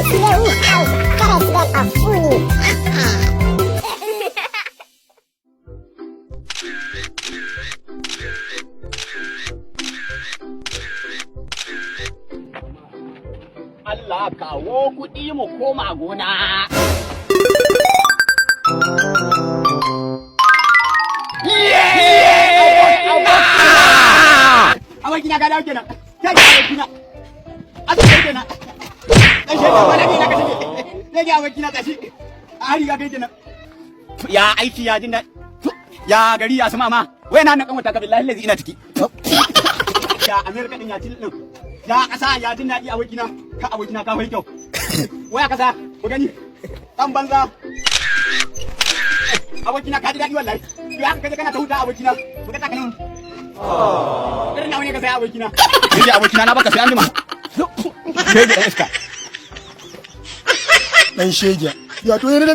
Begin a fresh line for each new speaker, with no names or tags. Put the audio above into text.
Sulewu Hausa, President of Uni.
Allah kawo kuɗi mu koma gona.
Abokina, ka dawo kenan. Kai, abokina. Asali kenan. Dan shege wala ne na kashe. Shege, abokina, tashi. A riga kai kenan. Ya aiki, ya jin daɗi. Ya gari, ya sama ma. Wai na nan kanwata ka, billahi lazi ina ciki. Ya Amerika din, ya til din. Ya kasa, ya jin daɗi, abokina. Ka, abokina, ka wai kyau. Waya kasa, ku gani. Dan banza. Abokina, ka ji daɗi wallahi. Ya kaje kana ta huta, abokina. Ku ga takalmin. Irin nawa ne ka saya, abokina?
Ni abokina, na baka sai an jima. Shege ɗan iska.
Dan shege ya to yana da